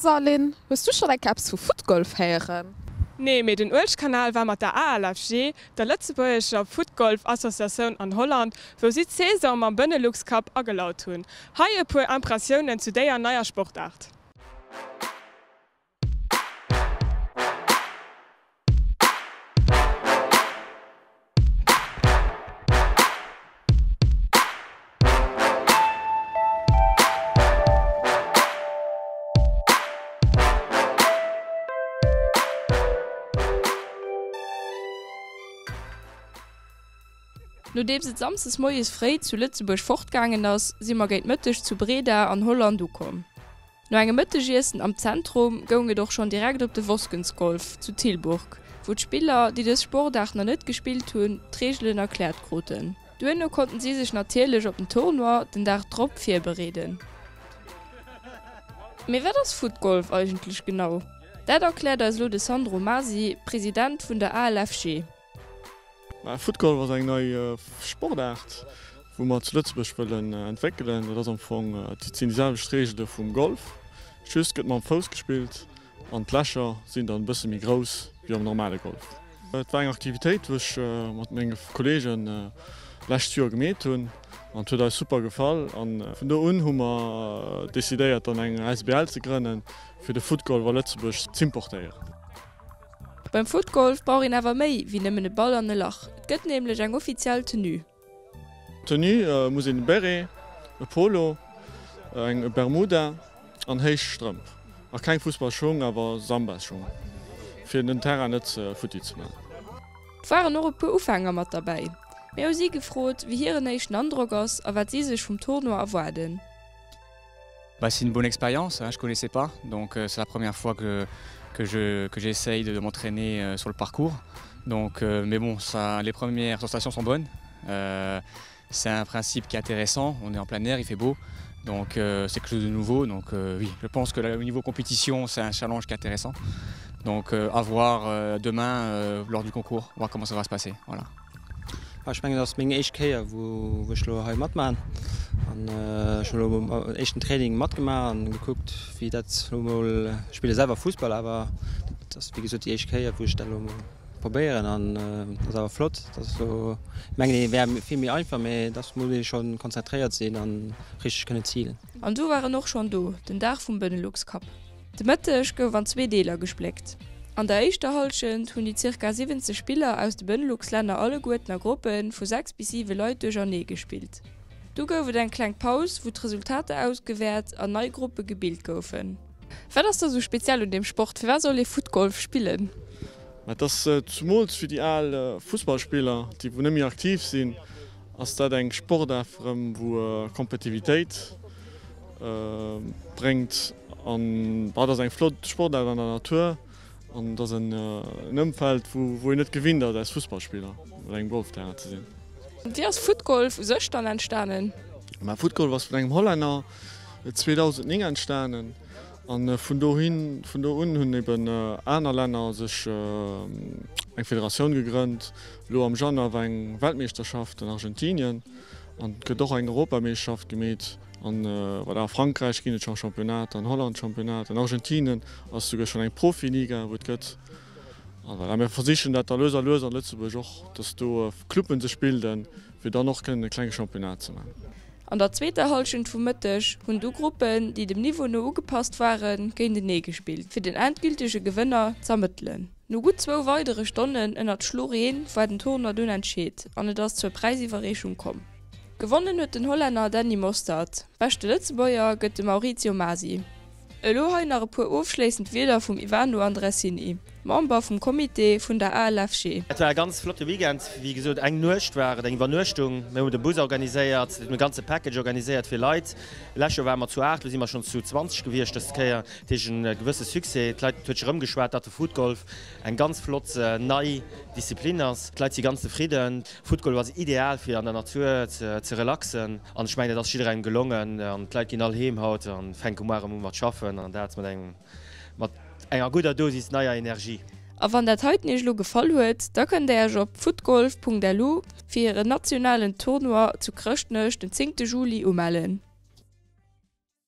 So Lynn, hues du schonn eng Kéier eppes vu Footgolf héieren? Nee, mee den Uelchkanal war mat der ALFG, der lëtzebuergescher Footgolf Associatioun an Holland, wou si d'Saison mam Benelux Cup agelaut hunn. Hei e puer Impressiounen zu déier neier Sportaart. Nodeems et Samsdes moies fréi zu Lëtzebuerg fortgaangen ass, si mer géint Mëtteg zu Breda an Holland ukomm. No engem Mëttegiessen am Zentrum goung et och schonn direkt op de Voskensgolf zu Tilburg, wou d'Spiller, déi dës Sportaart nach net gespillt hunn, d'Reegelen erkläert kruten. Duerno konnten si sech natierlech op den Tournoi den Dag drop virbereeden. Mee wat ass Footgolf eigentlech genau? Dat erkläert eis elo de Sandro Masi, President vun der ALFG. Footgolf ass eng nei Sportaart, wou mer zu Lëtzebuerg wëllen entwéckelen. Dat ass am Fong, et sinn déi selwecht Reegele vum Golf, just gëtt mam Fouss gespillt an d'Lächer sinn dann e bësse méi grouss wéi am normale Golf. Et war eng Aktivitéit, wou ech mat menge Kolleegen lescht Joer gemeet hunn an et huet eis super gefall. An vun do un hu mer decidéiert dann eng asbl ze grënnen, fir de Footgolf a Lëtzebuerg z'importéieren. Beim Footgolf brauch een awer méi wéi nëmmen e Ball an e Lach. Et gëtt nämlech eng offiziell Tenue. Tenue muss een e Beret, e Polo, eng Bermuda an héich Strëmp a keng Fussballschung, awer Sambasschung fir den Terrain net futti ze man. Et waren och e puer Ufänger mat derbäi. Mir hu si gefrot, wéi hiren éischten Androck ass a wat si sech vum Tournoi erwaarden. Bah, c'est une bonne expérience, hein, je connaissais pas, donc euh, c'est la première fois que, que je, que j'essaye de, de m'entraîner euh, sur le parcours. Donc, euh, mais bon, ça, les premières sensations sont bonnes. Euh, c'est un principe qui est intéressant, on est en plein air, il fait beau, donc euh, c'est quelque chose de nouveau. Donc euh, oui, je pense que là, au niveau compétition, c'est un challenge qui est intéressant. Donc euh, à voir euh, demain euh, lors du concours, voir comment ça va se passer. Voilà. Ech mengen et ass meng éischt Kéier wou ech elo hei matmaan an ech hunn elo en éischten Training matgemaach an gekuckt wéi dat elo mol, ech spille selwer Fussball awer dat ass wéi gesot déi éischt Kéier wou ech dat elo mol probéieren an et ass awer flott, dat ass elo, ech mengen et wär vill méi einfach mee et ass muss ee schonn konzentréiert sinn an richteg kënnen zilen. An du war en och schonn do, den Dag vum Benelux Cup. De Mëtteg gouf an zwee Deeler gespléckt. An der éischter Hallschent hunn déi zirka 70 Spiller aus de Benelux-Länner alleguerten a Gruppe vu 6 bis 7 Leit duerchernee gespillt. Du gouf et eng kleng Paus, wou d'Resultater ausgewäert an nei Gruppe gebilt goufen. Wat ass da sou speziell un deem Sport? Firwat soll ee Footgolf spillen? Et ass zumools fir déi al Fussballspiller, déi wou net méi aktiv sinn, ass dat eng Sportaart erëm, wou Kompetitivitéit bréngt an dat ass eng flott Sportaart an der Natur an et ass en Ëmfeld wou een net gewinnt ass als Fussballspiller op engem Golfterrain ze sinn. Wéi ass Footgolf u sech dann entstanen? Mä Footgolf ass vun engem Hollänner 2009 entstanen an vun dohin vun do un hunn eben aner Länner sech eng Federatioun gegrënnt. Elo am Januar war eng Weltmeeschterschaft an Argentinien an et gëtt och eng Europameeschterschaft gemeet. An voilà, a Frankräich ginn et scho Championnat, an Holland Championnat, an Argentinien ass souguer schonn eng Profiliga wou et gëtt. A voilà, mir versichen dat da lues a lues an Lëtzebuerg och, datt do Cluben sech bilden, fir dann och kënnen e klenge Championnat ze maachen. An der zweeter Hallschent vum Mëtteg hunn du Gruppen, déi dem Niveau no ugepasst waren, géintenee gespillt, fir den endgültege Gewënner z'ermëttelen. No gutt zwou weidere Stonnen ënnert Schloreen war den Tournoi dunn entscheet an et ass zur Präisiwwerreechung komm. Gewonnen huet den Hollänner Danny Mostert, beschte Lëtzebuerger gëtt de Maurizio Masi. Elo hei nach e puer ofschléissend Wierder vum Ivano Andresini, Member vum Comité vun der ALFG. Et war e ganz flotte Weekend, wéi gesot eng Nuecht war et, eng Iwwernuechtung. Mir hunn de Bus organiséiert, hunn e ganze Package organiséiert fir Leit. Lescht Joer ware mer zu 8, elo si mer schonn zu 20 gewiescht dës Kéier. Dat heescht e gewësse Succès. D'Leit, et huet sech erëmgeschwat, datt de Footgolf eng ganz flott nei Disziplin ass. D'Leit si ganz zefridden. Footgolf ass ideal fir an der Natur ze relaxen an ech mengen dat ass jidderengem gelongen an d'Leit ginn all heem haut an fänke muar erëm u mat schaffen an dat mat engem mat enger gudder Dosis neier Energie. A wann dat heiten iech elo gefall huet, da kënnt der iech op footgolf.lu fir hiren nationalen Tournoi zu Chrëschtnech den 10 Juli umellen.